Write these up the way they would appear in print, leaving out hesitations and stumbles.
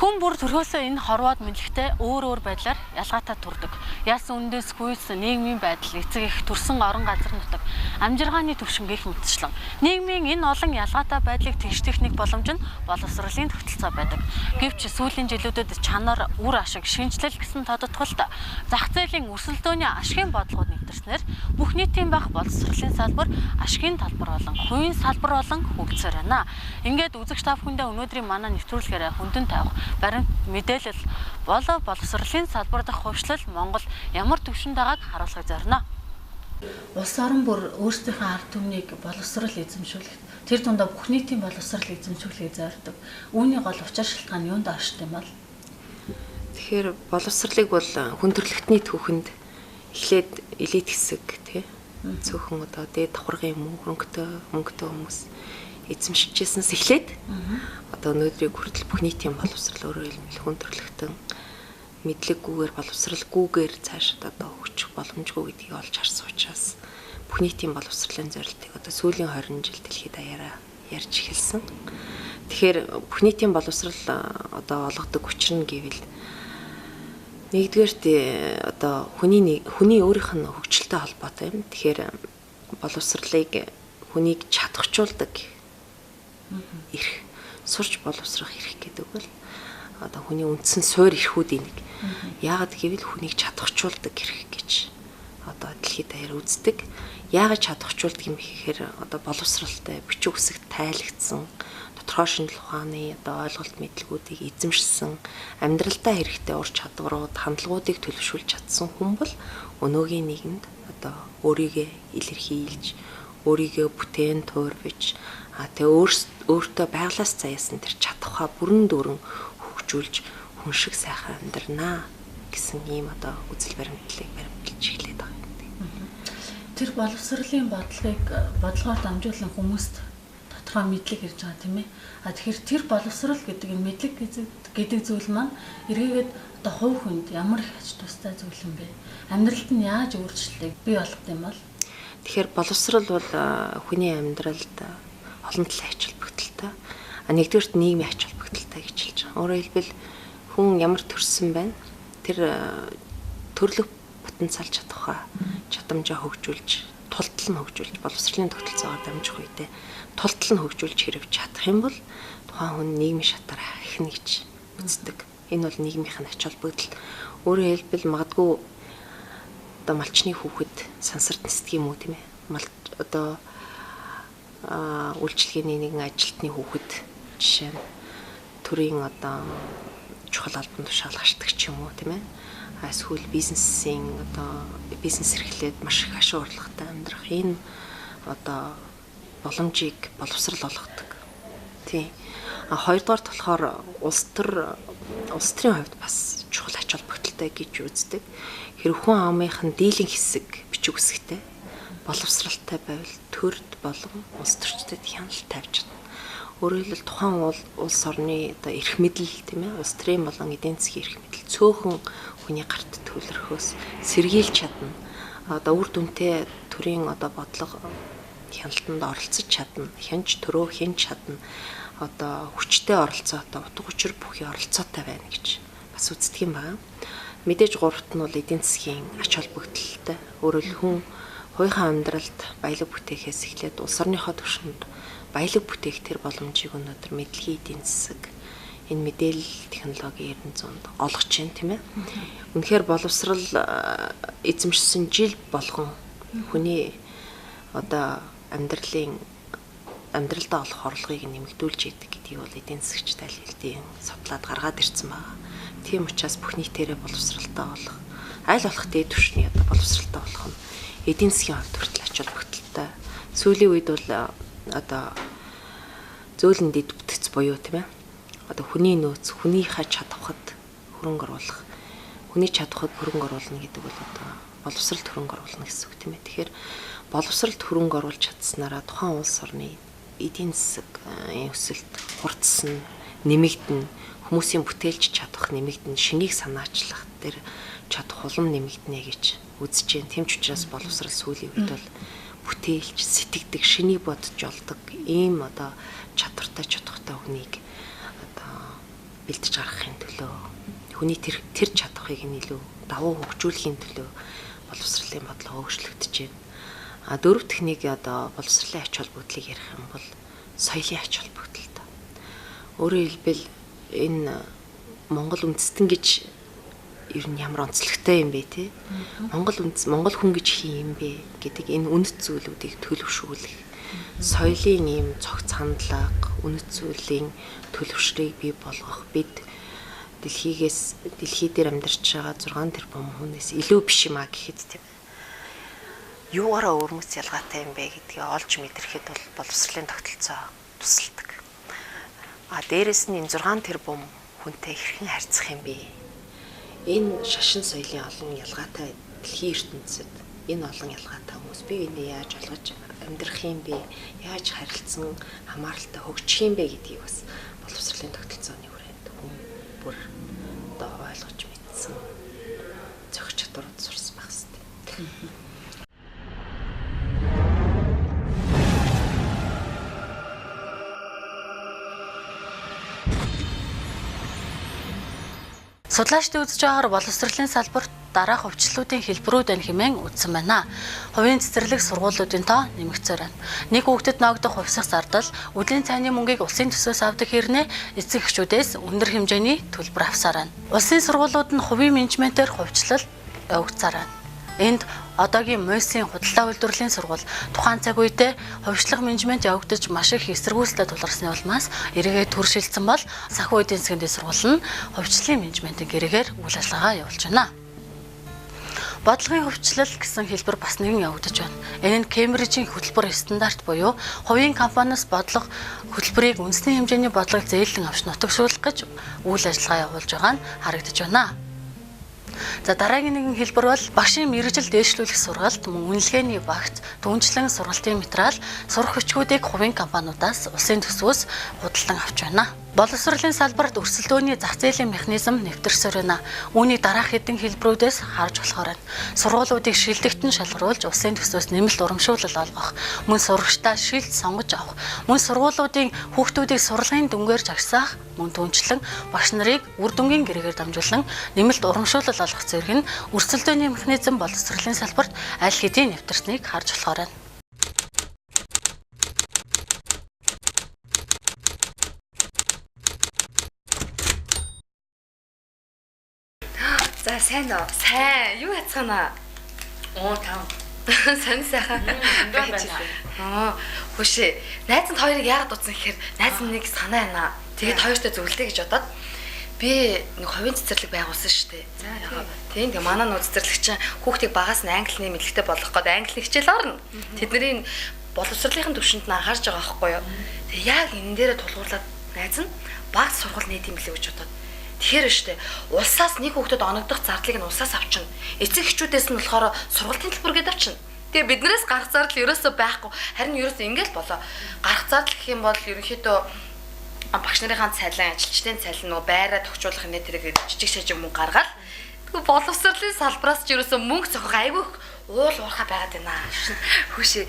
Хүн бүр төрхөөсөө энэ хорвоод мэдлэгтэй өөр өөр байдлаар ялгаатай төрдөг. Яасан үндэс хүйс нийгмийн байдал, эцэг их төрсэн орон газар нутаг, амжиргааны түвшин гэх мэтчлэн. Нийгмийн энэ олон ялгаатай байдлыг тэгшдэх нэг боломж нь боловсролын тогтолцоо байдаг. Гэвч сүүлийн жилүүдэд чанар, үр ашиг, шинэчлэл гэсэн тодотголт зах зээлийн өрсөлдөөний ашигын бодлогод нэвтэрснээр бүх нийтийн байх боловсролын салбар ашигын талбар болон хувийн салбар болон хөгжсөөр байна. Ингээд үзэгч та бүхэндээ өнөөдрийн манай нэвтрүүлгээр хүндэн тавих баримт мэдээлэл болоо боловсролын салбар дахь хувьчлал Монгол ямар түвшинд байгааг харуулахыг зорино. Улс орон бүр өөрсдийнхөө ард түмнийг боловсрол эзэмшүүлэх, тэр дундаа бүх нийтийн боловсрол эзэмшүүлэхийг зорддог. Үүний гол учир шалтгаан нь юунд оршдог юм бол? Тэгэхээр боловсролыг бол хүн төрөлхтний түүхэнд эхлээд элит хэсэг тий цөөхөн одоо дээд давхаргын юм уу хөрөнгөтэй хүмүүс эзэмшижсэнс эхлээд одоо өнөөдрийг хүртэл бүх нийтийн боловсрол, өөрөөр хэлбэл хүн төрөлхтөн мэдлэггүйгээр боловсралгүйгээр цаашид одоо хөгжих боломжгүй гэдгийг олж харсан учраас бүх нийтийн боловсролын зорилтыг одоо сүүлийн 20 жил дэлхийд даяараа ярьж эхэлсэн. Тэгэхээр бүх нийтийн боловсрол одоо олгодог учир нь гэвэл нэгдүгээрт одоо хүний өөрийнх нь хөгжилтэй холбоотой юм. Тэгэхээр боловсролыг хүнийг чадахжуулдаг эрх, сурч боловсрох эрх гэдэг бол одоо хүний үндсэн суурь эрхүүдийн нэг. Яагаад гэвэл хүнийг чадахжуулдаг эрх гэж одоо дэлхийд даяар үздэг. Яагаад чадахжуулдаг юм гэхээр одоо боловсралтай, бичиг үсэгт тайлагдсан, тодорхой шинжлэх ухааны одоо ойлголт мэдлэгүүдийг эзэмшсэн, амьдралдаа хэрэгтэй ур чадварууд, хандлагуудыг төлөвшүүлж чадсан хүн бол өнөөгийн нийгэмд одоо өөрийгөө илэрхийлж, өөрийгөө бүтээн туурвиж, тэгээ өөртөө байглаас заяасан тэр чадхаа бүрэн дүүрэн хөгжүүлж хүн шиг сайхан амьдрнаа гэсэн ийм одоо үзэл баримтлалыг баримталж эхлээд байгаа юм. Тэр боловсролын бодлогыг бодлогоор дамжуулан хүмүүст тодорхой мэдлэг ирж байгаа тийм ээ. А тэгэхээр тэр боловсрол гэдэг энэ мэдлэг гэдэг зүйл маань эргээгээд одоо хувь хүнд ямар их ач тустай зүйл юм бэ? Амьдралд нь яаж өөрчлөлтийг бий болгох юм бол? Тэгэхээр боловсрол бол хүний амьдралд олон талын ач холбогдолтой. А нэгдүгээрт нийгмийн ач холбогдолтой гэж хэлж байгаа. Өөрөөр хэлбэл хүн ямар төрсөн байна, тэр төрлөх потенциал чадхаа чадамжаа хөгжүүлж, тултал нь хөгжүүлж, боловсролын тогтолцоогоор дамжих үедээ тултал нь хөгжүүлж хэрэг чадах юм бол тухайн хүн нийгмийн шатаар ахина гэж үздэг. Энэ бол нийгмийнх нь ач холбогдол. Өөрөөр хэлбэл магадгүй одоо малчны хүүхэд сансарт нисдэг юм уу тийм ээ. Одоо үйлчилгээний нэгэн ажилтны хүүхэд жишээ нь төрийн одоо чухал албан тушаал гарчдаг ч юм уу тийм ээ. Эсвэл бизнесийн одоо бизнес эрхлээд маш их ашиг орлоготой амьдрах энэ одоо боломжийг боловсрол олгодог. Тийм. А хоёрдугаарт болохоор улс төрийн хувьд бас чухал ач холбогдолтой гэж үздэг. Хэрэг хүн амынх нь дийлэн хэсэг бичиг үсгтэй боловсралтай байвал төрд болон улс төрчдөд хяналт тавьж чадна. Өөрөөр хэлбэл тухайн улс орны одоо эрх мэдэл тийм ээ, улс төрийн болон эдийн засгийн эрх мэдэл цөөхөн хүний гарт төвлөрөхөөс сэргийлж чадна. Одоо үр дүнтэй төрийн одоо бодлого хяналтанд оролцож чадна. Хянч төрөө хянч чадна. Одоо хүчтэй оролцоотой, утга учир бүхий оролцоотой байна гэж бас үздэг юм байна. Мэдээж гуравт нь бол эдийн засгийн ач холбогдолтой. Өөрөөр хэлбэл хүн хувийнхаа амьдралд баялаг бүтээхээс эхлээд улс орныхоо түвшинд баялаг бүтээх тэр боломжийг өнөөдөр мэдлэгийн эдийн засаг энэ мэдээлэл технологийн 900-нд олгож байна тийм ээ. Үнэхээр боловсрал эзэмшсэн жил болгон хүний одоо амьдралдаа олох орлогыг нэмэгдүүлж идэг гэдгийг бол эдийн засгч тайлбарлалтын судлаад гаргаад ирсэн байна. Тийм учраас бүх нийтээрээ боловсралтай болох, аль болох дээд түвшний одоо боловсралтай болох нь эдийн засгийн хувьд хүртэл ач холбогдолтой. Сүүлийн үед бол одоо зөөлөн дэд бүтэц буюу тийм ээ. Одоо хүний нөөц, хүнийхээ чадварт хөрөнгө оруулах, хүний чадварт хөрөнгө оруулна гэдэг бол одоо боловсролд хөрөнгө оруулна гэсэн үг тийм ээ. Тэгэхээр боловсролд хөрөнгө оруулж чадсанараа тухайн улс орны эдийн засгийн өсөлт хурцсан, нэмэгдэнэ, хүмүүсийн бүтээлч чадвах нэмэгдэнэ, шинийг санаачлах тэр чадах улам нэмэгдэнэ гэж үзэж байна. Тийм ч учраас боловсрол сүүлийн үед бол бүтээлч, сэтгэдэг, шинийг бодож олдог ийм одоо чадвартай, чадхтай хүнийг одоо бэлдэж гаргахын төлөө хүний тэр чадварыг нь илүү давуу хөгжүүлэхийн төлөө боловсролын бодлого өөрчлөгдөж байна. А дөрөв дэх нэг одоо боловсролын ач холбогдлыг ярих юм бол соёлын ач холбогдол та. Өөрөөр хэлбэл энэ Монгол үндэстэн гэж ер нь ямар онцлогтой юм бэ те? Монгол үндэс Монгол хүн гэж хин юм бэ гэдэг энэ үнэт зүйлүүдийг төлөвшүүлэх соёлын ийм цогц хандлага, үнэт зүйлийн төлөвшрийг бий болгох бид дэлхий дээр амьдарч байгаа 6 тэрбум хүнээс илүү биш юм а гэхэд тийм юугаараа өвөрмөц ялгаатай юм бэ гэдгийг олж мэдрэхэд бол боловсролын тогтолцоо тусалдаг. А дээрэс нь энэ 6 тэрбум хүнтэй хэрхэн харьцах юм бэ? Энэ шашин соёлын олон ялгаатай дэлхийн ертөнцид энэ олон ялгаатай хүмүүс бие биенээ яаж олгож амьдрах юм бэ? Яаж харилцан хамааралтай хөгжих юм бэ гэдгийг бас боловсролын тогтолцооны хүрээнд хүн бүр одоо ойлгож мэдсэн зохих чадварууд сурсан байх хэрэгтэй. Судлаачдын үзэж байгаагаар боловсролын салбарт дараах хувьчлалуудын хэлбэрүүд байна хэмээн үзсэн байна. Хувийн цэцэрлэг сургуулиудын тоо нэмэгцээр байна. Нэг хүүхдэд ноогдох хувьсах зардал, үдлийн цайны мөнгийг улсын төсвөөс авдаг хэрнээ эцэг эхчүүдээс өндөр хэмжээний төлбөр авсаар байна. Улсын сургуулиуд нь хувийн менежментээр хувьчлал явагдсаар байна. Энд одоогийн МУС-ийн худалдаа үйлдвэрлэлийн сургууль тухайн цаг үедээ хувьчлах менежмент явагдаж маш их эсэргүүцэлтэй тулгарсны улмаас эргээгээ төр шилжсэн бол санхүү эдийн засгийн дэд сургууль нь хувьчлалын менежментийн гэрээгээр үйл ажиллагаа явуулж байна. Бодлогын хувьчлал гэсэн хэлбэр бас нэгэн явагдаж байна. Энэ нь Кембрижийн хөтөлбөр стандарт буюу хувийн компаниас бодлого хөтөлбөрийг үндэсний хэмжээний бодлого зээлэн авч нутагшуулах гэж үйл ажиллагаа явуулж байгаа нь харагдаж байна. За дараагийн нэгэн хэлбэр бол багшийн мэргэжил дээшлүүлэх сургалт, мөн үнэлгээний багц, түнчлэн сургалтын материал, сурах хүчгүүдийг хувийн компаниудаас улсын төсвөөс худалдан авч байна. Боловсролын салбарт өрсөлдөөний зах зээлийн механизм нэвтэрсээр байна. Үүний дараах хэдэн хэлбэрүүдээс харж болохоор байна. Сургуулиудыг шилдэгтэн шалгаруулж улсын төсвөөс нэмэлт урамшуулал олгох, мөн сурагчдаа шилд сонгож авах, мөн сургуулиудын хүүхдүүдийг сурлагын дүнгээр жагсаах, мөн түнчлэн багш нарыг үр дүнгийн гэрээгээр дамжуулан нэмэлт урамшуулал олгох зэрэг нь өрсөлдөөний механизм боловсролын салбарт аль хэдийн нэвтэрснийг харж болохоор байна. За сайн уу? Сайн. Юу яцгаана? Оо тав. Сайн сайхан байж байна. Аа, хөшөө. Найз нь хоёрыг яагаад дутсан гэхээр найз нь нэг санаа байна. Тэгээд хоёртой зөвлөдөө гэж бодоод би нэг хувийн цэцэрлэг байгуулсан шүү дээ. За тийм. Тэгээ манай нөө цэцэрлэг чинь хүүхдийг багаас нь англи мэдлэгтэй болгох гээд англи хичээл орно. Тэдний боловсролын төвшөнд нь анхаарч байгаа байхгүй юу? Тэгээ яг энэ дээрээ тулгуурлаад найз нь баг сургууль нийт юм билээ гэж бодоод. Тэгэхээр штэ улсаас нэг хүүхдэд оногдох зардлыг нь улсаас авчна. Эцэг эхчүүдээс нь болохоор сургалтын төлбөр гээд авчна. Тэгээ биднээс гарах зардал ерөөсөө байхгүй. Харин ерөөсөө ингээл болоо. Гарах зардал гэх юм бол ерөнхийдөө багш нарынхаа цалин, ажилчдын цалин нөгөө байраа тохижуулах нэ тэрэг жижиг шажиг мөнгө гаргаад. Тэгээ боловсролын салбараас ч ерөөсөө мөнгө цохох айгүй уул уурхай байгаад байна. Хүүшээ.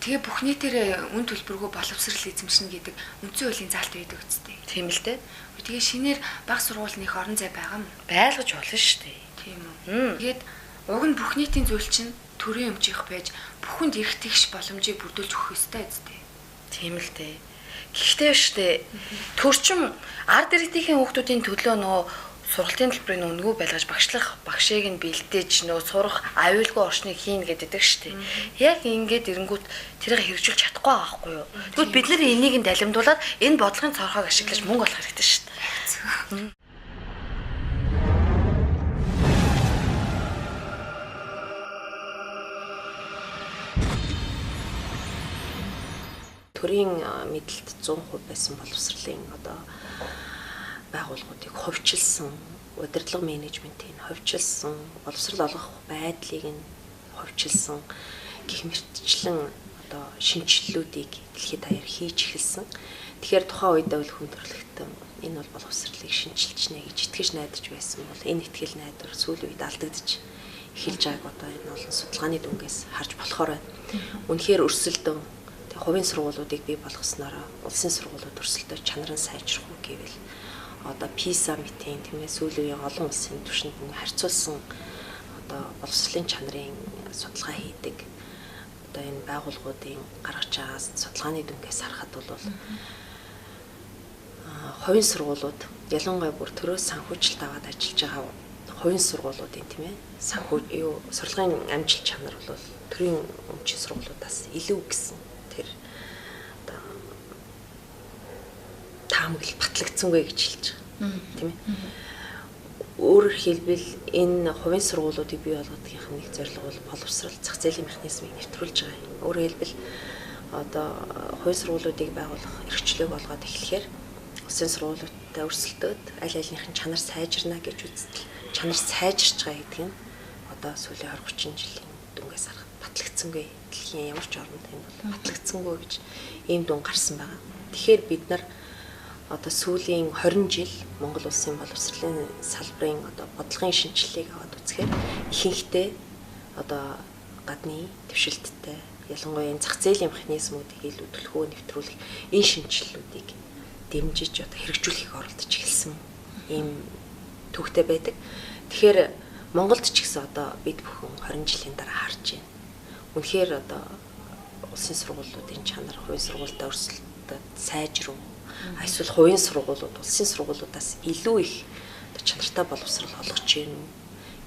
Тэгээ бүх нийтээр үн төлбөргүй боловсрал эзэмшнэ гэдэг үндсэн хуулийн заалт байдаг үсттэй. Тийм л дээ. Тэгээ шинээр баг сургуулийнхын орон зай байгаа юм. Байлгаж болно шүү дээ. Тийм үү. Тэгээд уг нь бүх нийтийн зүйл чинь төрийн өмчийнх байж бүхэнд эрх тэгш боломжийг бүрдүүлж өгөх ёстой үсттэй. Тийм л дээ. Гэхдээ шүү дээ. Төрчм ард иргэдийн хүүхдүүдийн төлөө нөгөө сургалтын төлбөрийг үнэгүй байлгаж багшлах багшийг нь бэлдээж нөгөө сурах аюулгүй орчныг хийнэ гэдэг шүү дээ. Яг ингээд эренгүүт тэрийг хэрэгжүүлж чадахгүй байгаа байхгүй юу? Тэгвэл бид нар энийг нь далимдуулаад энэ бодлогын цорхоог ашиглаж мөнгө олох хэрэгтэй шүү дээ. Төрийн мэдлэлд 100% байсан боловсролын одоо байгууллагуудыг хувьчилсан, удирдлага менежментийг хувьчилсан, боловсрол олгох байдлыг нь хувьчилсан гэх мэтчлэн одоо шинэчлэлүүдийг дэлхийд даяар хийж эхэлсэн. Тэгэхээр тухайн үедээ бол хүн төрөлхтөн энэ бол боловсролыг шинчилж нэ гэж итгэж найдаж байсан бол энэ итгэл найдвар сүүлийн үед алдагдаж эхэлж байгааг одоо энэ олон судалгааны дүнгээс харж болохоор байна. Үнэхээр өрсөлдөн хувийн сургуулиудыг бий болгосноор улсын сургуулиуд өрсөлдөө чанар нь сайжрах уу гэвэл Одоо PISA мэтийн тийм ээ сүүлийн үеийн олон улсын түвшинд харьцуулсан одоо боловсролын чанарын судалгаа хийдэг одоо энэ байгууллагуудын гаргаж байгаа судалгааны дүнгээс харахад бол хувийн сургуулиуд ялангуяа бүр төрөөс санхүүжилт аваад ажиллаж байгаа хувийн сургуулиудын тийм ээ санхүү юу сурлагын амжилт чанар бол төрийн өмчийн сургуулиудаас илүү гэсэн тэр одоо таамаглал батлагдсангүй гэж хэлж байгаа тийм ээ. Өөрөөр хэлбэл энэ хувийн сургуулиудыг бий болгодгийн нэг зорилго бол боловсрол зах зээлийн механизмыг нэвтрүүлж байгаа юм. Өөрөөр хэлбэл одоо хувийн сургуулиудыг байгуулах эрхчлөөг олгоод эхлэхээр улсын сургуулиудтай өрсөлдөөд аль альнийх нь чанар сайжирна гэж үзтэл чанар сайжирч байгаа гэдэг нь одоо сүүлийн 20 30 жилийн дүнгээс харахад батлагдсангүй. Дэлхийн ямар ч оронд энэ бол батлагдсангүй гэж ийм дүн гарсан байгаа. Тэгэхээр бид нар одоо сүүлийн 20 жил Монгол улсын боловсролын салбарын одоо бодлогын шинжилгээг аваад үзэхээр ихэнхдээ одоо гадны дэвшилттэй ялангуяа энэ зах зээлийн механизмуудыг илүү төлхөө нэвтрүүлэх энэ шинжилгүүдийг дэмжиж одоо хэрэгжүүлэхийг оролдож эхэлсэн ийм төвхтэй байдаг. Тэгэхээр Монголд ч гэсэн одоо бид бүхэн 20 жилийн дараа харж байна. Үнэхээр одоо улсын сургуулиудын чанар хувийн сургуультай өрсөлдөд сайжрав. Эсвэл хувийн сургуулиуд улсын сургуулиудаас илүү их одоо чанартай боловсрол олгож байна уу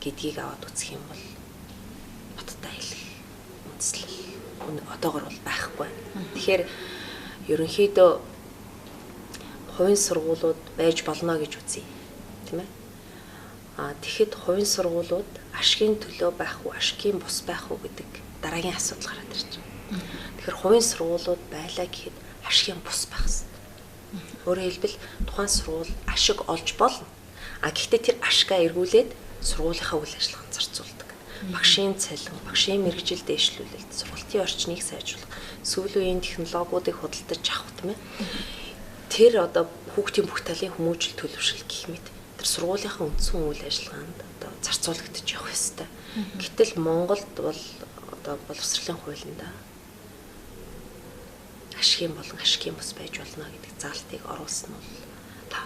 гэдгийг аваад үзэх юм бол баттай хэлэх үндслэл одоогор бол байхгүй. Тэгэхээр ерөнхийдөө хувийн сургуулиуд байж болно гэж үзье. Тийм ээ. А тэгэхэд хувийн сургуулиуд ашигын төлөө байх уу, ашигын бус байх уу гэдэг дараагийн асуудал гараад ирж байна. Тэгэхээр хувийн сургуулиуд байлаа гэхэд ашигын бус байх хэрэгтэй. Өөрөөр хэлбэл тухайн сургууль ашиг олж болно. А гэхдээ тэр ашгаа эргүүлээд сургуулийнхаа үйл ажиллагаанд зарцуулдаг. Багшийн цалин, багшийн мэргэжил дэвшлүүлэлт, сургалтын орчныг сайжруулах, сүүлийн үеийн технологиудыг худалдаж авах тийм ээ. Тэр одоо хүүхдийн бүх талын хүмүүжил төлөвшил гэх мэт тэр сургуулийнхаа үндсэн үйл ажиллагаанд одоо зарцуулагдаж явах ёстой. Гэтэл Монголд бол одоо боловсролын хуулиндаа ашигын болон ашигын бус байж болно гэдэг заалтыг оруулсан нь бол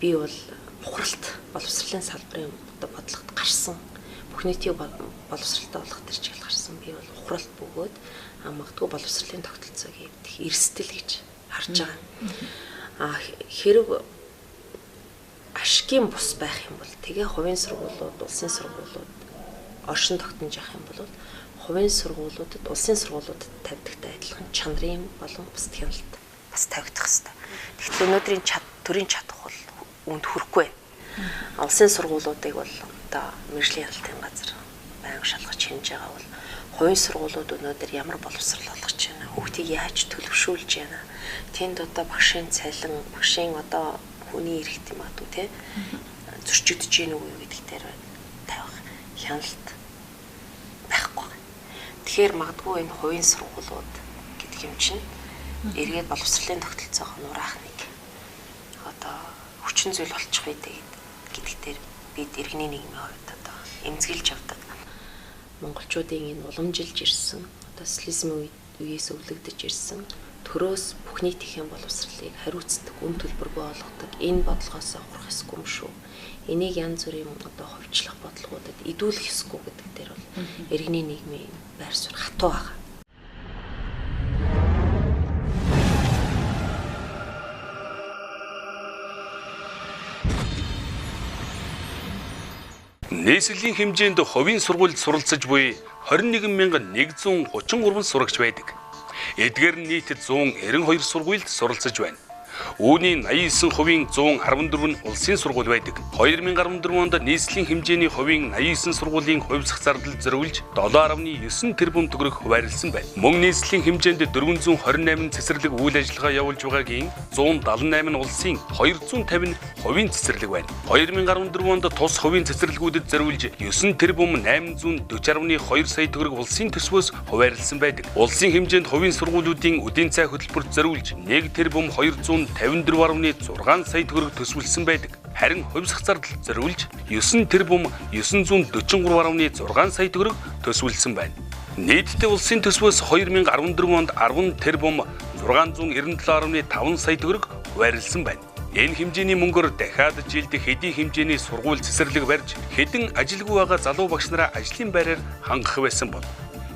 би бол бухралт боловсролын салбарын одоо бодлогод гарсан бүх нийтийн боловсролтой болох тэр чиглэл гарсан. Би бол ухралт бөгөөд магадгүй боловсролын тогтолцоог эвдэх эрсдэл гэж харж байгаа. А хэрэг ашигын бус байх юм бол тэгээ хувийн сургуулиуд, улсын сургуулиуд оршин тогтнож явах юм бол хувийн сургуулиудад улсын сургуулиудад тавьдагтай адилхан чанарын болон бусад хяналт бас тавигдах хэрэгтэй. Тэгэхдээ өнөөдрийн төрийн чадах бол үүнд хүрэхгүй байна. Улсын сургуулиудыг бол одоо мэргэжлийн хяналтын газар байнга шалгаж хянаж байгаа бол хувийн сургуулиуд өнөөдөр ямар боловсрол олгож байна? Хүүхдийг яаж төлөвшүүлж байна? Тэнд одоо багшийн цалин, багшийн одоо хүний эрхт юм аа тий зөрчигдөж гин үү гэдэг дээр тавих хяналт байхгүй. Тэгэхээр магадгүй энэ хувийн сургуулиуд гэдэг юм чинь эргээд боловсролын тогтолцоогоо нураах нэг одоо хүчин зүйл болчих үү гэдэг дээр бид иргэний нийгмийн хувьд одоо эмзэглэж явдаг. Монголчуудын энэ уламжилж ирсэн одоо социализмын үеэс өвлөгдөж ирсэн төрөөс бүх нийтийн боловсролыг хариуцдаг, үн төлбөргүй олгодог энэ бодлогоос ухрах ёсгүй юм шүү. Энийг янз бүрийн одоо хувьчлах бодлогуудад идүүлэх ёсгүй гэдэг дээр бол иргэний нийгмийн байр суурь хатуу байгаа. Нийслэлийн хэмжээнд хувийн сургуульд суралцаж буй 21,133 сурагч байдаг. Эдгээр нь нийт 192 сургуульд суралцаж байна. Үүний 89%-ийн 114 нь улсын сургууль байдаг. 2014 онд нийслэлийн хэмжээний хувийн 89 сургуулийн хувьсах зардал зориулж 7.9 тэрбум төгрөг хуваарлсан байна. Мөн нийслэлийн хэмжээнд 428 цэцэрлэг үйл ажиллагаа явуулж байгаагийн 178 нь улсын, 250 нь хувийн цэцэрлэг байна. 2014 онд тус хувийн цэцэрлэгүүдэд зориулж 9 тэрбум 840.2 сая төгрөг улсын төсвөөс хуваарлсан байдаг. Улсын хэмжээнд хувийн сургуулиудын үдийн цай хөтөлбөрт зориулж 1 тэрбум 254.6 сая төгрөг төсвөлсөн байдаг. Харин хувьсах зардал зориулж 9 тэрбум 943.6 сая төгрөг төсвөлсөн байна. Нийтдээ улсын төсвөөс 2014 онд 10 тэрбум 697.5 сая төгрөг хуваарлсан байна. Энэ хэмжээний мөнгөөр дахиад жилд хэдийн хэмжээний сургууль цэцэрлэг барьж хэдэн ажилгүй байгаа залуу багш нараа ажлын байраар хангах байсан бол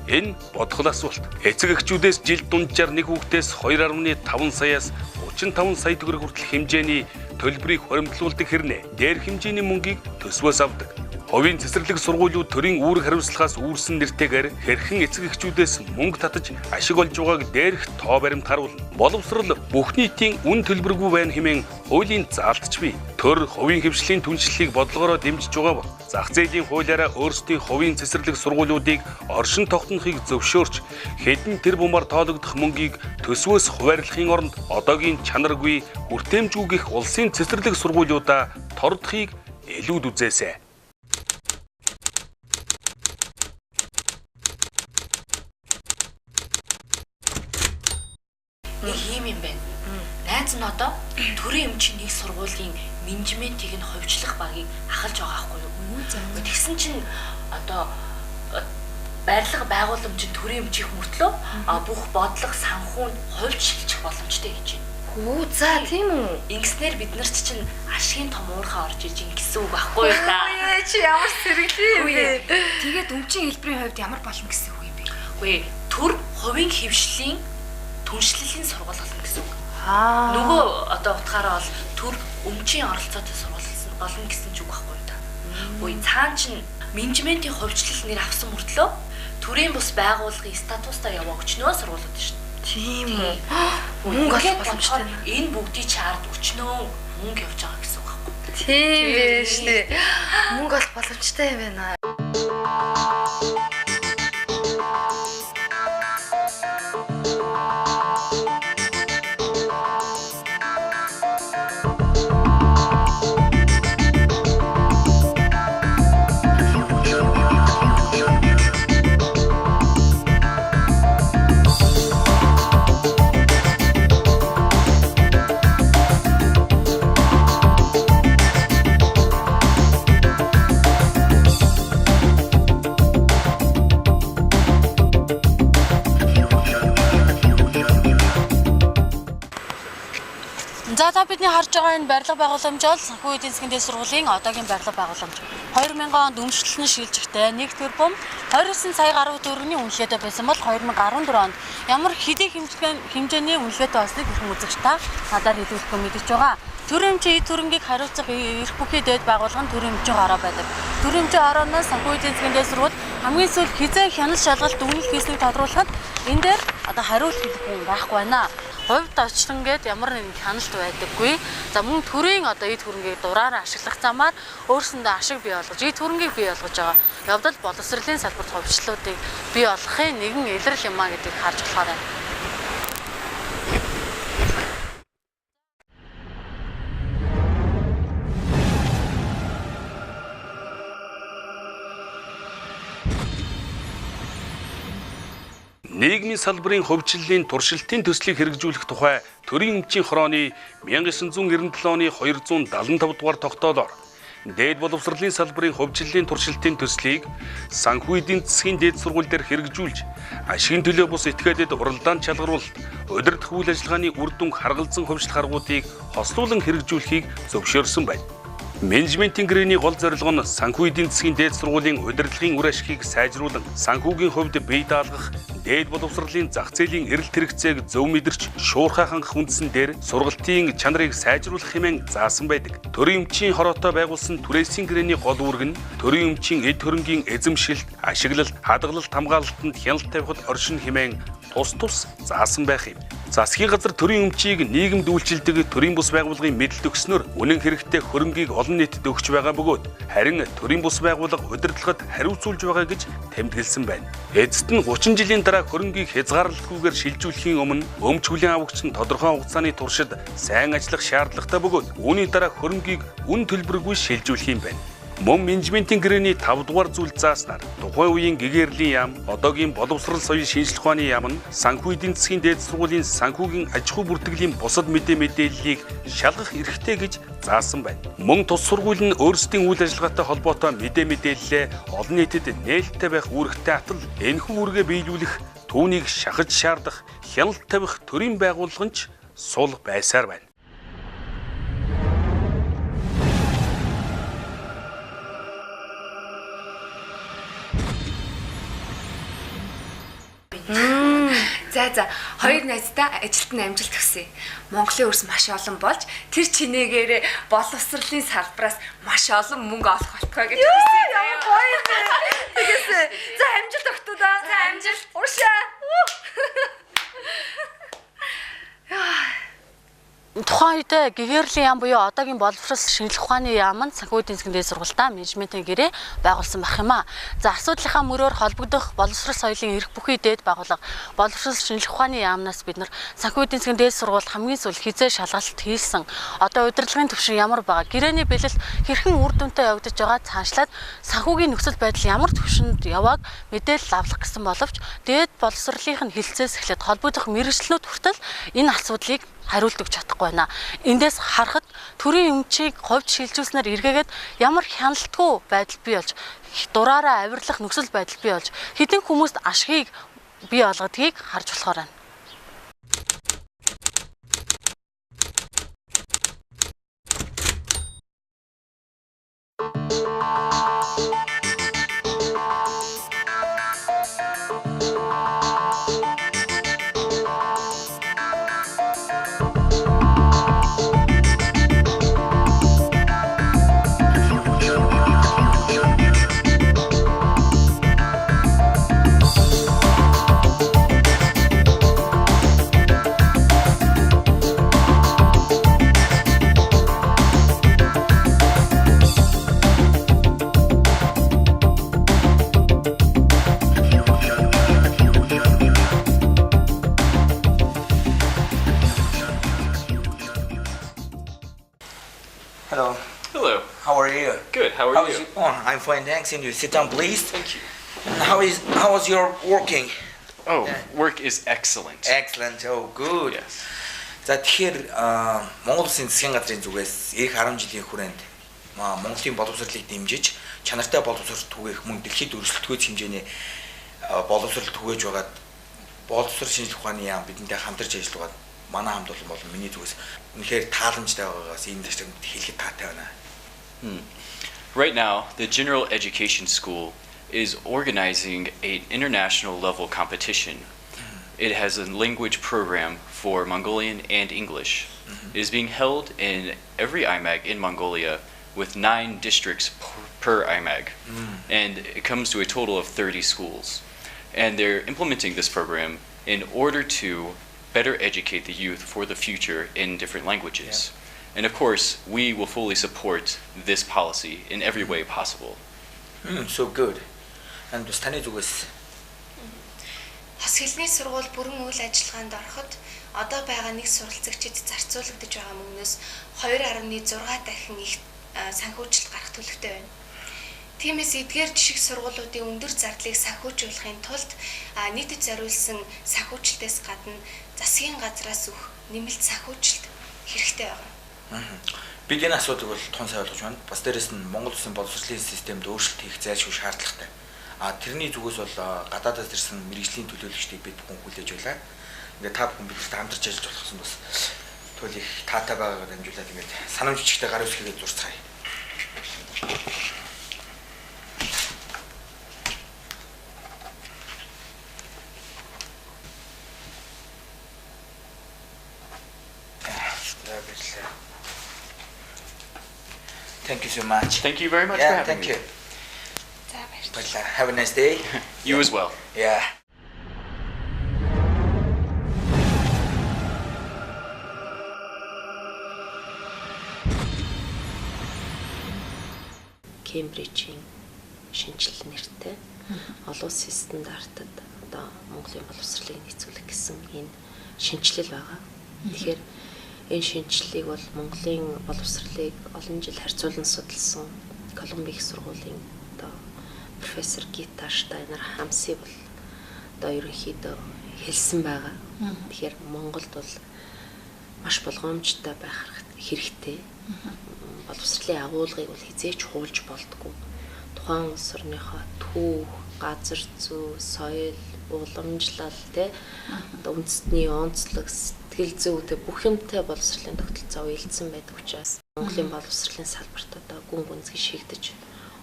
энэ бодгол асуулт. Эцэг эхчүүдээс жилд дунджаар нэг хүүхдээс 2.5 саяас 35 сая төгрөг хүртэл хэмжээний төлбөрийг хоримтлуулдаг хэрнээ дээр хэмжээний мөнгийг төсвөөс авдаг. Хувийн цэцэрлэг сургуулиуд төрийн үүрэг хариуцлагаас үүрсэн нэртэйгээр хэрхэн эцэг эхчүүдээс мөнгө татаж ашиг олж байгааг дээрх тоо баримт харуулна. Боловсрол бүх нийтийн үн төлбөргүй байна хэмээн хуулийн заалтч бий. Төр хувийн хэвшлийн түншлэлийг бодлогоороо дэмжиж байгаа бол зах зээлийн хуулиараа өөрсдийн хувийн цэцэрлэг сургуулиудыг оршин тогтнохыг зөвшөөрч хэдэн тэрбумаар тоологдох мөнгийг төсвөөс хуваарлахын оронд одоогийн чанаргүй хүртээмжгүй гих улсын цэцэрлэг сургуулиудаа тордохыг илүүд үзээсэй. Нэг юм юм байна. Найз нь одоо төрийн эмчийн нэг сургуулийн менежментийг нь хувьчлах багийг ахалж байгаа байхгүй юу? Тэгсэн чинь одоо барилга байгууламж нь төрийн эмчийнх мөртлөө бүх бодлого санхүү нь хувьд шилжих боломжтой гэж байна. Хүү за тийм үү? Ингэснээр бид нарт чинь ашигын том уурхай орж иж ин гэсэн үг байхгүй юу та? Ээ чи ямар сэргэлээ юм бэ? Тэгээд өмчийн хэлбэрийн хувьд ямар болно гэсэн үг юм бэ? Үгүй төр хувийн хэвшлийн түншлэлийн сургууль болно гэсэн үг. Нөгөө одоо утгаараа бол төр өмчийн оролцоотой сургууль болно гэсэн ч үг байхгүй юу та. Үгүй цаан чинь менежментийн хувьчлал нэр авсан мөртлөө төрийн бус байгууллагын статустаа яваа өчнөө сургуулиуд шүү дээ. Тийм үү. Мөнгө олох боломжтой. Энэ бүгдийг чард өчнөө мөнгө явж байгаа гэсэн үг байхгүй. Тийм байх шүү дээ. Мөнгө олох боломжтой юм байна. За та бидний харж байгаа энэ барилга байгууламж бол Санхүү эдийн засгийн дээд сургуулийн одоогийн барилга байгууламж. 2000 онд өмчлөл нь шилжихдээ 1 тэрбум 29 сая гаруй төгрөгийн үнэлгээтэй байсан бол 2014 онд ямар хэдий хэмжээний үнэлгээтэй болсныг хэрхэн үзэгч та надаар хэлүүлэхгүй мэдэж байгаа. Төрийн эмчийн эд хөрөнгийг хариуцах эрх бүхий дээд байгууллага нь төрийн эмчийн хороо байдаг. Төрийн эмчийн хорооноос Санхүү эдийн засгийн дээд сургууль хамгийн сүүлд хизээ хяналт шалгалт дүгнэлт хийснийг тодруулахад энэ дээр одоо хариулт хэлэх хүн байхгүй байна. Хувьд очлон гээд ямар нэгэн хяналт байдаггүй. За мөн төрийн одоо эд хөрөнгийг дураараа ашиглах замаар өөрсөндөө ашиг бий болгож, эд хөрөнгийг бий болгож байгаа явдал боловсролын салбарт хувьчлалуудыг бий болгохын нэгэн илрэл юм а гэдгийг харж болохоор байна. Нийгмийн салбарын хувьчлалын туршилтын төслийг хэрэгжүүлэх тухай төрийн эмчийн хорооны 1997 оны 275 дугаар тогтоолоор дээд боловсролын салбарын хувьчлалын туршилтын төслийг Санхүү эдийн засгийн дээд сургууль дээр хэрэгжүүлж ашигын төлөө бус этгээдэд уралдаан чалгаруулалт, удирдах үйл ажиллагааны үр дүнг харгалзан хувьчлах аргуудыг хослуулан хэрэгжүүлэхийг зөвшөөрсөн байна. Менежментийн гэрээний гол зорилго нь санхүү эдийн засгийн дээд сургуулийн удирдлагын үр ашигыг сайжруулан санхүүгийн хувьд бие даалгах, дээд боловсролын зах зээлийн эрэлт хэрэгцээг зөв мэдэрч шуурхай хангах үндсэн дээр сургалтын чанарыг сайжруулах хэмээн заасан байдаг. Төрийн эмчийн хороотой байгуулсан түрээсийн гэрээний гол үүрэг нь төрийн эмчийн эд хөрөнгийн эзэмшилт, ашиглалт, хадгалалт, хамгаалалтанд хяналт тавихад оршин хэмээн тус тус заасан байх юм. Засгийн газар төрийн өмчийг нийгэмд үйлчилдэг төрийн бус байгууллагын мэдэлд өгснөөр үнэн хэрэгтээ хөрөнгийг олон нийтэд өгч байгаа бөгөөд харин төрийн бус байгууллага удирдлагад хариуцуулж байгаа гэж тэмдэглэсэн байна. Эцэст нь 30 жилийн дараа хөрөнгийг хязгаарлалтгүйгээр шилжүүлэхийн өмнө өмч хүлээн авагч нь тодорхой хугацааны туршид сайн ажиллах шаардлагатай бөгөөд үүний дараа хөрөнгийг үн төлбөргүй шилжүүлэх юм байна. Мөн менежментийн гэрээний 5 дугаар зүйл зааснаар тухайн үеийн гэгэрлийн яам, одоогийн боловсрол соёл шинжлэх ухааны яам нь санхүү эдийн засгийн дээд сургуулийн санхүүгийн аж ахуй бүртгэлийн бусад мэдээллийг шалгах эрхтэй гэж заасан байна. Мөн тус сургууль нь өөрсдийн үйл ажиллагаатай холбоотой мэдээллээ олон нийтэд нээлттэй байх үүрэгтэй атал энэхүү үүргээ биелүүлэх, түүнийг шахаж шаардах, хяналт тавих төрийн байгууллага нь ч сул байсаар байна. За за хоёр найздаа ажилд нь амжилт хүсье. Монголын өрс маш олон болж тэр чинээгээрээ боловсролын салбараас маш олон мөнгө олох болтугай гэж хүсье. Ямар гоё юм бэ. Тэгээс за амжилт өгтөө. За амжилт. Уршаа. Тухайн үед гэгэрлийн яам буюу одоогийн боловсрол шинжлэх ухааны яам нь санхүү эдийн засгийн дээд сургуультай менежментийн гэрээ байгуулсан байх юм а. За асуудлынхаа мөрөөр холбогдох боловсрол соёлын эрх бүхий дээд байгууллага боловсрол шинжлэх ухааны яамнаас бид нар санхүү эдийн засгийн дээд сургууль хамгийн сүүл хизээ шалгалт хийсэн. Одоо удирдлагын түвшин ямар байгаа, гэрээний бэлэл хэрхэн үр дүнтэй явагдаж байгаа цаашлаад санхүүгийн нөхцөл байдал ямар түвшинд явааг мэдээлэл авах гэсэн боловч дээд боловсролынх нь хилцээс эхлээд холбогдох мэргэжлүүд хүртэл энэ асуудлыг хариулт өгч чадахгүй байна. Эндээс харахад төрийн өмчийг хувьд шилжүүлснээр эргээгээд ямар хяналтгүй байдал бий болж дураараа авирлах нөхцөл байдал бий болж хэдэн хүмүүст ашгийг бий болгодгийг харж болохоор байна. Hello. Hello. How are you? Good. How are How you? is Oh, I'm fine, thanks. And you sit down, please. Thank you. And how was your working? Oh, work is excellent. Excellent. Oh, good. Yes. За тэгэхээр Монгол Улсын засгийн газрын зүгээс эх 10 жилийн хүрээнд Монголын боловсролыг дэмжиж, чанартай боловсрол түгээх мөн дэлхийд өрсөлдөхүйц хэмжээний боловсрол түгээж байгаад боловсрол шинжлэх ухааны яам бидэнтэй хамтарч ажиллагаад манай хамт олон болон миний зүгээс үнэхээр тааламжтай байгаагаас энэ зочид хэлэхэд таатай байна. Right now, the General Education School is organizing an international level competition. It has a language program for Mongolian and English. It is being held in every IMAG in Mongolia with 9 districts per IMAG. And it comes to a total of 30 schools. And they're implementing this program in order to better educate the youth for the future in different languages. Yeah. And of course, we will fully support this policy in every way possible. So good. And бас таны зүгээс хос хэлний сургууль бүрэн үйл ажиллагаанд ороход одоо байгаа нэг суралцагчид зарцуулагдаж байгаа мөнгнөөс 2.6 дахин их санхүүжилт гарах төлөвтэй байна. Тиймээс эдгээр жишг сургуулиудын өндөр зардлыг санхүүжүүлэхийн тулд нийтэд зориулсан санхүүжилтээс гадна засгийн газраас өгөх нэмэлт санхүүжилт хэрэгтэй байгаа. Бид энэ асуудлыг бол тун сайн ойлгож байна. Бас дээрэс нь Монгол Улсын боловсролын системд өөрчлөлт хийх зайлшгүй шаардлагатай. А тэрний зүгээс бол гадаадаас ирсэн мэргэжлийн төлөөлөгчдийг бид бүхэн хүлээж байлаа. Ингээд та бүхэн бидэрт хамтарч ажиллаж болохсон бас туйл их таатай байгаагаар дамжуулаад ингээд санамж жижигтэй гар үсгээгээд зурцгаая. Thank you so much. Thank you very much for having thank me. you. Have a nice day. You as well. Yeah. Кембрижийн шинжил нэртэй олон улсын стандартад одоо Монголын боловсролыг нийцүүлэх гэсэн энэ шинэчлэл байгаа. Тэгэхээр энэ шинэчлэлийг бол Монголын боловсролыг олон жил харьцуулан судалсан Колумбийн их сургуулийн одоо профессор Гита Штайнер Хамси бол одоо ерөнхийдөө хэлсэн байгаа. Тэгэхээр Монголд бол маш болгоомжтой байх хэрэгтэй. Боловсролын агуулгыг бол хизээч хуулж болдгоо. Тухайн улс орныхоо түүх, газар зүй, соёл, уламжлал, тэ одоо үндэстний онцлог, сэтгэл зүй тэ бүх юмтай боловсролын тогтолцоо уялдсан байдаг учраас Монголын боловсролын салбарт одоо гүн гүнзгий шигдэж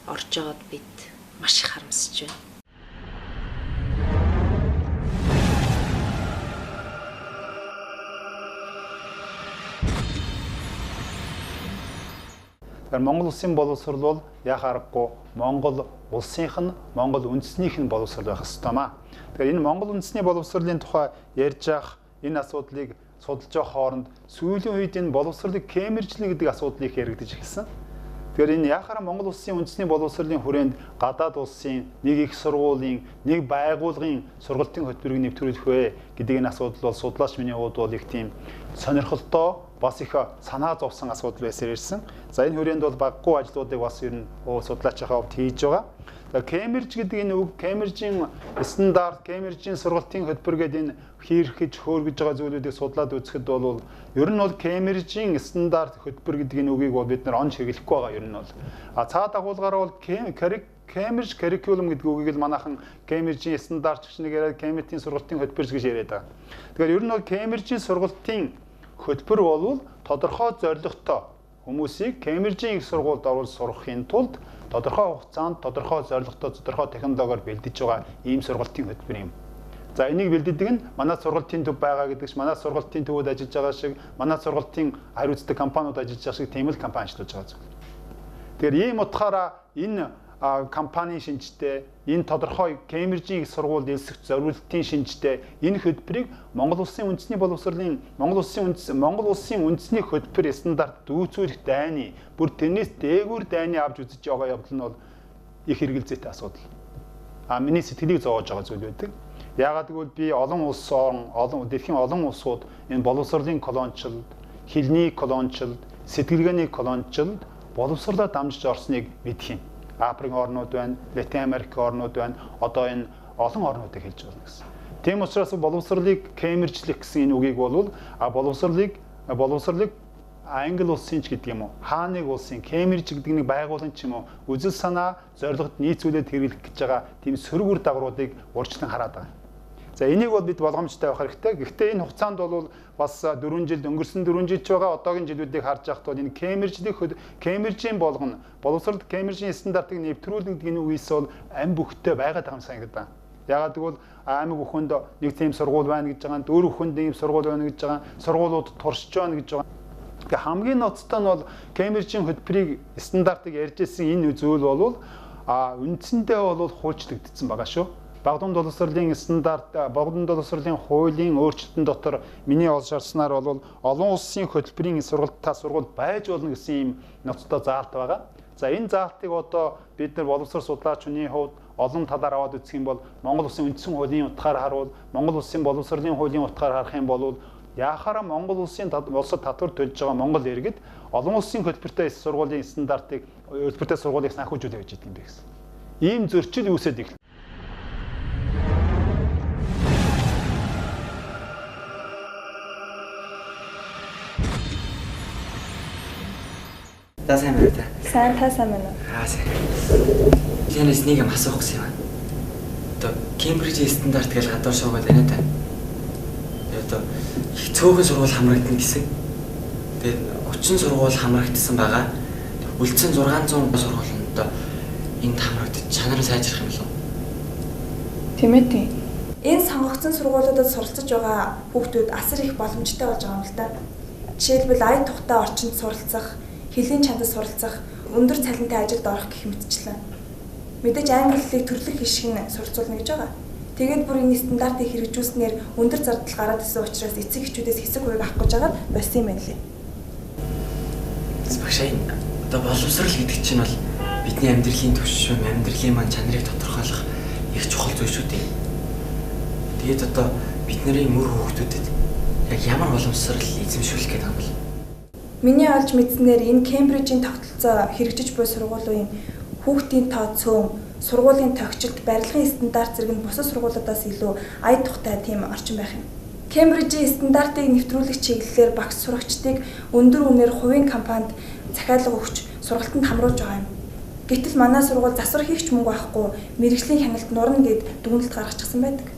орж байгаад бид маш их харамсаж байна. Тэгэхээр Монгол улсын боловсрол бол яах аргагүй Монгол улсынх нь Монгол үндэснийх нь боловсрол байх ёстой маа. Тэгэхээр энэ Монгол үндэсний боловсролын тухай ярьж явах энэ асуудлыг судалж байгаа хооронд сүүлийн үед энэ боловсролыг Кембрижлэн гэдэг асуудал их яригдаж эхэлсэн. Тэгэхээр энэ яхаараа Монгол улсын үндэсний боловсролын хүрээнд гадаад улсын нэг их сургуулийн, нэг байгууллагын сургалтын хөтөлбөрийг нэвтрүүлэх вэ гэдэг энэ асуудал бол судлаач миний хувьд бол их тийм сонирхолтой бас их санаа зовсон асуудал байсаар ирсэн. За энэ хүрээнд бол баггүй ажлуудыг бас ер нь судлаачийнхаа хувьд хийж байгаа. За Кембриж гэдэг энэ үг, Кембрижийн стандарт, Кембрижийн сургалтын хөтөлбөр гэдэг энэ хийрхэж хөөргөж байгаа зүйлүүдийг судлаад үзэхэд бол ер нь бол Кембрижийн стандарт хөтөлбөр гэдэг энэ үгийг бол бид нар онж хэрэглэхгүй байгаа ер нь бол. А цаа дагуулгаараа бол Кембриж curriculum гэдэг үгийг л манайхан Кембрижийн стандарт гэж нэг яриад Кембрижийн сургалтын хөтөлбөр гэж яриад байгаа. Тэгэхээр ер нь бол Кембрижийн сургалтын хөтөлбөр бол тодорхой зорилготой хүмүүсийг Кембрижийн их сургуульд оруулж сургахын тулд тодорхой хугацаанд тодорхой зорилготой тодорхой технологиор бэлдэж байгаа ийм сургалтын хөтөлбөр юм. За энийг бэлддэг нь манай сургалтын төв байгаа гэдэг чинь манай сургалтын төвүүд ажиллаж байгаа шиг манай сургалтын хариуцдаг компаниуд ажиллаж байгаа шиг тийм л компани ажиллаж байгаа зүйл. Тэгэхээр ийм утгаараа энэ компанийн шинжтэй энэ тодорхой Кембрижийн их сургуульд элсэх зориултын шинжтэй энэ хөтөлбөрийг Монгол улсын үндэсний боловсролын Монгол улсын үндэсний хөтөлбөр стандарт дүүцүүлэх дайны бүр тэрнээс дээгүүр дайны авч үзэж байгаа явдал нь бол их хэрэгэлзээтэй асуудал. А миний сэтгэлийг зовоож байгаа зүйл байдаг. Яагаад гэвэл би олон улс орон, олон дэлхийн олон улсууд энэ боловсролын колоничлолд, хэлний колоничлолд, сэтгэлгээний колоничлолд боловсрлоо дамжиж орсныг мэдэх юм. Африкийн орнууд байна, Латин Америк орнууд байна. Одоо энэ олон орнуудыг хэлж байна гэсэн. Тийм учраас боловсролыг Кембрижлэх гэсэн энэ үгийг бол боловсролыг Англи улсын ч гэдэг юм уу, хааны улсын Кембриж гэдэг нэг байгууллагын ч юм уу, үзэл санаа, зорилгод нийцүүлээд хэрэглэх гэж байгаа тийм сөрөг үр дагавруудыг урьдчилан хараад байгаа. За энийг бол бид болгоомжтой байх хэрэгтэй. Гэхдээ энэ хугацаанд бол бас 4 жилд өнгөрсөн 4 жил ч байгаа одоогийн жилүүдийг харж байхад бол энэ Кембрижийн болгоно боловсролд Кембрижийн стандартыг нэвтрүүлнэ гэдэг энэ үгээс бол ам бүхтэй байгаад байгаа юм санагдаа. Яагаад гэвэл аймаг бүхэнд нэг тийм сургууль байна гэж байгаа, дөрөв бүхэнд ийм сургууль байна гэж байгаа, сургуулиуд туршиж байна гэж байгаа. Тэгээ хамгийн ноцтой нь бол Кембрижийн хөтөлбөрийг стандартыг ярьж ирсэн энэ зүйл бол үндсэндээ бол хуульчлагдсан байгаа шүү. Багадуун боловсролын стандарт, багадуун боловсролын хуулийн өөрчлөлтөн дотор миний олж харснаар бол олон улсын хөтөлбөрийн сургалтаа сургууль байж болно гэсэн ийм ноцтой заалт байгаа. За энэ заалтыг одоо бид нар боловсрол судлаачны хувьд олон талаар аваад үзэх юм бол Монгол улсын үндсэн хуулийн утгаар харуул, Монгол улсын боловсролын хуулийн утгаар харах юм бол яахаараа Монгол улсын улсад татвар төлж байгаа Монгол иргэд олон улсын хөтөлбөртэй сургуулийн стандартыг хөтөлбөртэй сургуулийг санхүүжүүлэх гэж идэв юм бэ гэсэн. Ийм зөрчил үүсээд эхэлнэ. За сайн байна уу та? Сайн, та сайн байна уу? Аа сайн. Танаас нэг юм асуух гэсэн юм аа. Одоо Кембрижийн стандарт гэж гадуур шуугаад байна та. Одоо их цөөхөн сургууль хамрагдана гэсэн. Тэгээд 30 сургууль хамрагдсан байгаа. Үлдсэн 600 сургууль нь одоо энд хамрагдаж чанар сайжрах юм болов уу? Тийм ээ тийм. Энэ сонгогдсон сургуулиудад суралцж байгаа хүүхдүүд асар их боломжтой болж байгаа юм л да. Жишээлбэл ая тухтай орчинд суралцах, хэлний чанар суралцах, өндөр цалинтай ажилд орох гэх мэтчлэн. Мэдээж англи хэлийг төрлөх хишиг нь суралцуулна гэж байгаа. Тэгээд бүр энэ стандартыг хэрэгжүүлснээр өндөр зардал гараад ирсэн учраас эцэг эхчүүдээс хэсэг хувийг авах гэж байгаа болсон юм байна лээ. Багшаа энэ одоо боловсрал гэдэг чинь бол бидний амьдралын түвшин, амьдралын маань чанарыг тодорхойлох их чухал зүйл шүү дээ. Тэгээд одоо бидний мөр хүүхдүүдэд яг ямар боловсрал эзэмшүүлэх гэдэг юм бол? Миний олж мэдснээр энэ Кембрижийн тогтолцоо хэрэгжиж буй сургуулийн хүүхдийн тоо цөөн, сургуулийн тогтчлт, барилгын стандарт зэрэг нь бусад сургуулиудаас илүү ая тухтай тийм орчин байх юм. Кембрижийн стандартыг нэвтрүүлэх чиглэлээр багш сурагчдыг өндөр үнээр хувийн компанид захиалга өгч сургалтанд хамруулж байгаа юм. Гэтэл манай сургууль засвар хийх ч мөнгө авахгүй мэргэжлийн хяналт нурна гэд дүгнэлт гаргачихсан байдаг.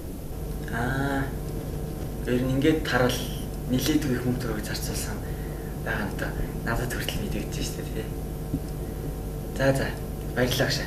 Аа. Ер нь ингээд тарал нэлээдгүй их мөнгө төгрөг зарцуулсан байгаа нь та надад хүртэл мэдэгдэж шүү дээ тий. За за баярлалаа агшаа.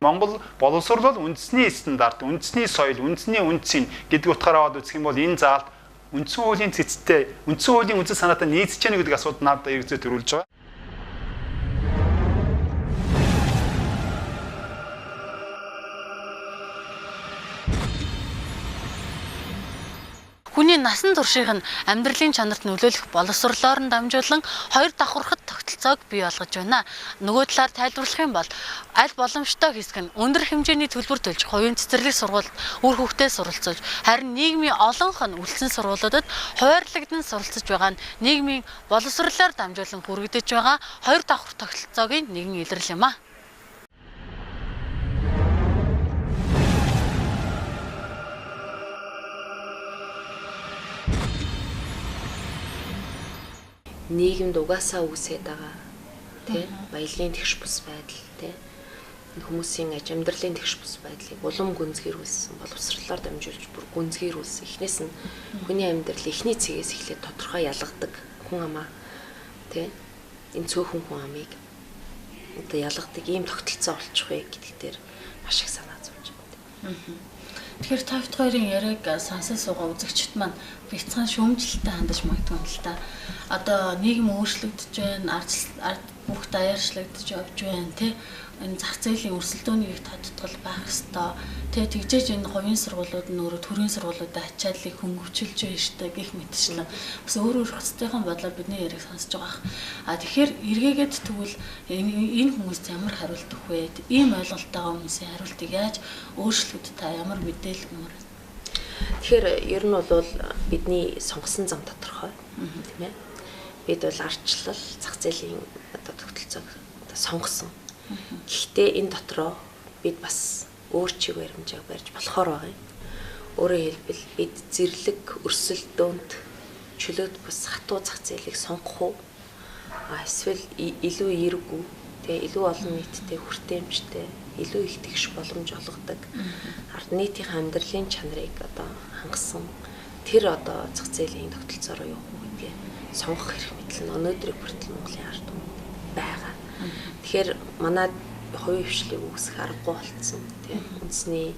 Монгол боловсрол бол үндэсний стандарт, үндэсний соёл, үндэсний үндсийн гэдэг утгаараа аваад үзэх юм бол энэ заалт үндсэн хуулийн цэцтэй, үндсэн хуулийн үзэл санаатай нийцэж яах гэдэг асуудал надад эргэцээ төрүүлж байгаа. Хүний насан туршийнх нь амьдралын чанарт нөлөөлөх боловсролоор нь дамжуулан хоёр давхархад тогтолцоог бий болгож байна. Нөгөө талаар тайлбарлах юм бол аль боломжтой хэсэг нь өндөр хэмжээний төлбөр төлж хувийн цэцэрлэг сургуульд үр хүүхдээ суралцуулж, харин нийгмийн олонх нь үлдсэн сургуулиудад хуваарлагдсан суралцж байгаа нь нийгмийн боловсролоор дамжуулан хүргэгдэж байгаа хоёр давхар тогтолцоогийн нэгэн илрэл юм а. Нийгэмд угаасаа үүсээд байгаа тий баялагын тэгш бус байдал тий хүмүүсийн аж амьдралын тэгш бус байдлыг улам гүнзгийрүүлсэн, боловсролоор дамжуулж бүр гүнзгийрүүлсэн. Эхнээс нь хүний амьдрал эхний цэгээс эхлээд тодорхой ялгадаг хүн амаа тий энэ цөөхөн хүн амыг одоо ялгадаг ийм тогтолцоо олчих вэ гэдэг дээр маш их санаа зовж байна. Тэгэхээр та бүхэн хоёрын яриаг сонсон суугаа үзэгчд маань бяцхан шүүмжлэлтэй хандаж магадгүй юм л та. Одоо нийгэм өөрчлөгдөж байна, ард бүх даяаршлагдж явж байна, тэ энэ зах зээлийн өрсөлдөөний их тодтгол байх ёстой. Тэ тэгжээж энэ хувийн сургуулиуд нь өөрөө төрийн сургуулиудад ачааллыг хөнгөвчилж байна штэ гэх мэтчлэн. Бас өөр өөр хоцтойхон бодлоор бидний яриаг сонсож байгаа. А тэгэхээр эргээгээд тэгвэл энэ хүмүүст ямар хариулт өгөх вэ? Ийм ойлголттойгоо хүмүүсийн хариултыг яаж өөрчлөхөд та ямар мэдээлэл өгмөр вэ? Тэгэхээр ер нь бол бидний сонгосон зам тодорхой, тийм ээ. Бид бол ардчлал, зах зээлийн одоо тогтолцоог одоо сонгосон. Гэхдээ энэ дотроо бид бас өөр чиг баримжааг барьж болохоор байгаа юм. Өөрөөр хэлбэл бид зэрлэг өрсөлдөөнд чөлөөт бус хатуу зах зээлийг сонгох уу? Эсвэл илүү эргүү, тэ илүү олон нийттэй хүртээмжтэй, илүү их тэгш боломж олгодог ард нийтийн амьдралын чанарыг одоо хангасан тэр одоо зах зээлийн тогтолцоороо явах уу гэдгээ сонгох эрх мэдэл нь өнөөдрийг хүртэл Монголын ард түмэнд байгаа. Тэгэхээр манай хувийн хвшлийг үүсгэх аргагүй болцсон, тийм үндэсний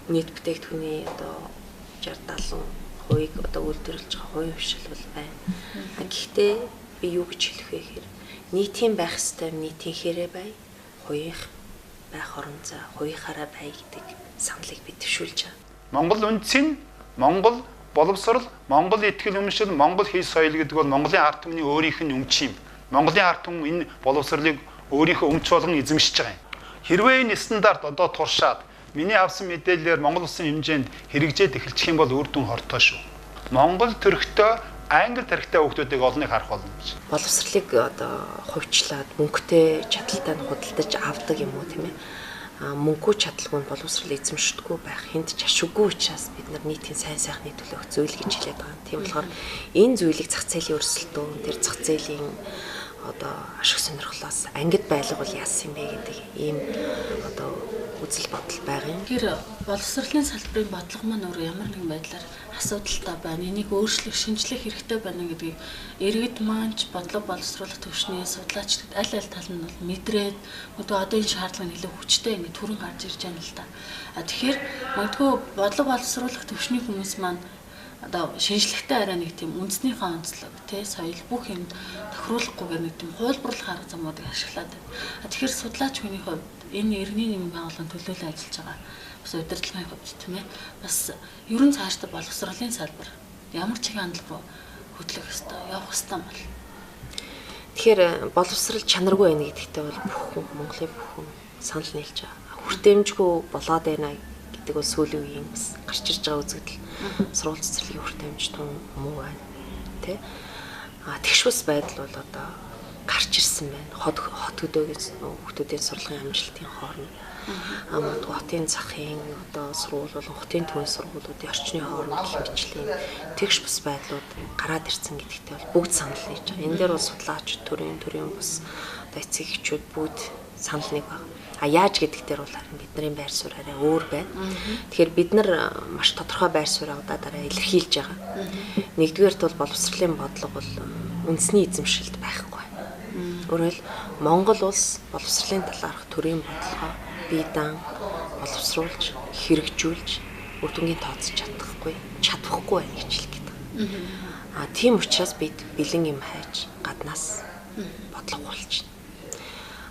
нийт бүтээгдэхүүний одоо 60 70% одоо үйлдвэрлэж байгаа хувийн хвшил бол байна. Гэхдээ би юу гэж хэлэх вэ гэхээр нийтийн байх ёстой нийтийнхээрээ бай, хувийнх байх орон зай хувийнхаараа бай гэдэг саналыг би дэвшүүлж байгаа. Монгол үндэс нь Монгол боловсрол, Монгол итгэл үнэмшил, Монгол хэл соёл гэдэг бол Монголын ард түмний өөрийнх нь өмч юм. Монголын ард түмэн энэ боловсролыг өөрийнхөө өмч болгон эзэмшиж байгаа юм. Хэрвээ энэ стандарт одоо туршаад миний авсан мэдээллээр Монгол улсын хэмжээнд хэрэгжээд эхэлчих юм бол үр дүн хортой шүү. Монгол төрхтөө англи тархитай хүүхдүүдийг олныг харах болно гэж. Боловсролыг одоо хувьчлаад мөнгөтэй чадaltaй нь худалдаж авдаг юм уу, тийм ээ. Мөнгөө чадалгүй нь боловсрол эзэмшдэггүй байх хүнд ч ашиггүй учраас бид нар нийтийн сайн сайхны төлөөх зүйл гэж хэлээд байгаа. Тийм болохоор энэ зүйлийг зах зээлийн өрсөлдөөн, тэр зах зээлийн одоо ашиг сонирхлоос ангид байлгавал яасан юм бэ гэдэг ийм одоо үзэл бодол байгаа юм. Тэгэхээр боловсролын салбарын бодлого маань өөрөө ямар нэгэн байдлаар асуудалтай байна. Энийг өөрчлөх, шинжлэх хэрэгтэй байна гэдгийг иргэд маань ч бодлого боловсруулах төвшний судлаачдад аль аль тал нь бол мэдрээд магадгүй одоо энэ шаардлага нэлээд хүчтэй ингэ түрэн гарч ирж байна л да. А тэгэхээр магадгүй бодлого боловсруулах төвшний хүмүүс маань одоо шинжлэхтэй арай нэг тийм үндэснийхээ онцлог, тий соёл бүх юмд тохируулахгүйгээр нэг тийм хуулбарлах арга замуудыг ашиглаад байна. А тэгэхээр судлаач хүний хувьд энэ иргэний нийгмийн байгууллагын төлөөлөл ажиллаж байгаа бас удирдлагын хувьд тийм ээ бас ерөн цаашдаа боловсролын салбар ямар ч хандлага руу хөтлөх ёстой, явах ёстой бол. Тэгэхээр боловсрол чанаргүй байна гэдэгтээ бол бүх хүн, Монголын бүх хүн санал нийлж байгаа. Хүртээмжгүй болоод байна гэдэг бол сүүлийн үеийн бас гарч ирж байгаа үзэгдэл. Сургууль цэцэрлэгийн хүртээмж тун муу байна. Тэ? А тэгш бус байдал бол одоо гарч ирсэн байна. Хот хөдөөгийн хүүхдүүдийн сурлагын амжилтын хооронд магадгүй хотын захын одоо сургууль болон хотын төвийн сургуулиудын орчны хооронд гэх мэтчлийн тэгш бус байдлууд гараад ирсэн гэдэгтээ бол бүгд санал нийлж байгаа. Энэ дээр бол судлаач төрийн бус одоо эцэг эхчүүд бүгд санал нэг байна. А яаж гэдэг дээр бол харин бидний байр суурь арай өөр байна. Тэгэхээр бид нар маш тодорхой байр суурь удаадаараа илэрхийлж байгаа. Нэгдүгээрт бол боловсролын бодлого бол үндэсний эзэмшилд байхгүй. Өөрөөр хэлбэл Монгол улс боловсролын талаарх төрийн бодлогоо бие даан боловсруулж, хэрэгжүүлж үр дүнгийн тооцож чадахгүй байна гэж хэлэх гээд байгаа. А тийм учраас бид бэлэн юм хайж гаднаас бодлого хуулж байна.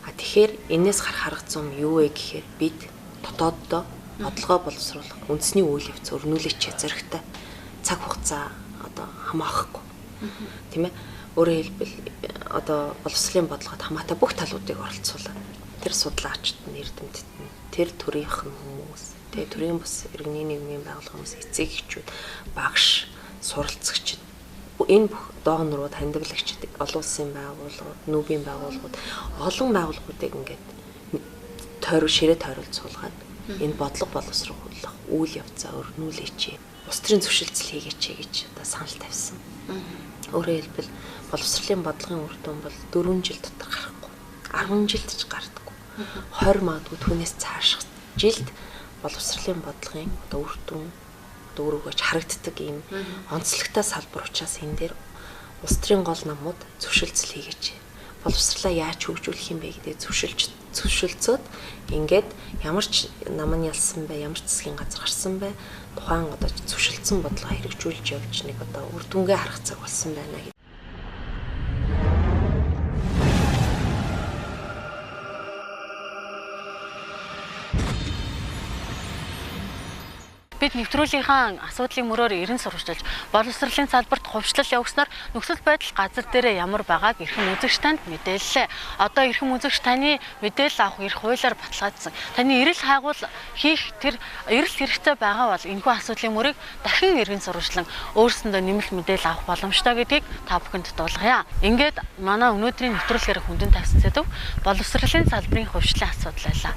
А тэгэхээр энээс гарах арга зам юу вэ гэхээр бид дотооддоо бодлогоо боловсруулах үндэсний үйл явц өрнүүлээч зоригтой цаг хугацаа одоо хамаахгүй. Тийм ээ. Өөрөөр хэлбэл одоо боловсролын бодлогод хамаатай бүх талуудыг оролцуулаад тэр судлаачид нь, эрдэмтэд нь, тэр төрийнх нь хүмүүс, тэгээ төрийн бус иргэний нийгмийн байгууллага хүмүүс, эцэг эхчүүд, багш, суралцагчид, энэ бүх доогнорууд, хандивлагчид, олон улсын байгууллагууд, нүүбийн байгууллагууд, олон байгууллагуудыг ингээд ширээ тойруулж суулгаад энэ бодлого боловсруулах үйл явцаа өрнүүлээч, улс төрийн зөвшөлдсөл хийгээч гэж одоо санал тавьсан. Өөрөөр хэлбэл боловсролын бодлогын үр дүн бол 4 жил дотор гарахгүй, 10 жилд ч гардаггүй, 20 магадгүй түүнээс цаашх жилд боловсролын бодлогын одоо үр дүн дүүргөөч харагддаг ийм онцлогтой салбар учраас энэ дээр улс төрийн гол намууд зөвшөлдсөл хийгээч. Боловсрлаа яаж хөгжүүлэх юм бэ гэдэг зөвшөлдсөд ингээд ямар ч нам нь ялсан бай, ямар ч засгийн газар гарсан бай, тухайн одоо зөвшөлдсөн бодлогоо хэрэгжүүлж явж нэг одоо үр дүнгээ харах цаг болсон байна гэдэг. Бид нэвтрүүлгийнхаа асуудлын мөрөөр эрен сурвалжлаж боловсролын салбарт хувьчлал явуулснаар нөхцөл байдал газар дээрээ ямар байгааг эрхэм үзэгч танд мэдээллээ. Одоо эрхэм үзэгч таны мэдээлэл авах эрх хуулиар баталгаажсан. Таны эрэл хайгуул хийх тэр эрэл хэрэгтэй байгаа бол энэхүү асуудлын мөрийг дахин эргэн сурвалжлан өөрсөндөө нэмэлт мэдээлэл авах боломжтой гэдгийг та бүхэнд дуулгая. Ингээд манай өнөөдрийн нэвтрүүлгээр хүндэн тавьсан сэдэв боловсролын салбарын хувьчлалын асуудал байлаа.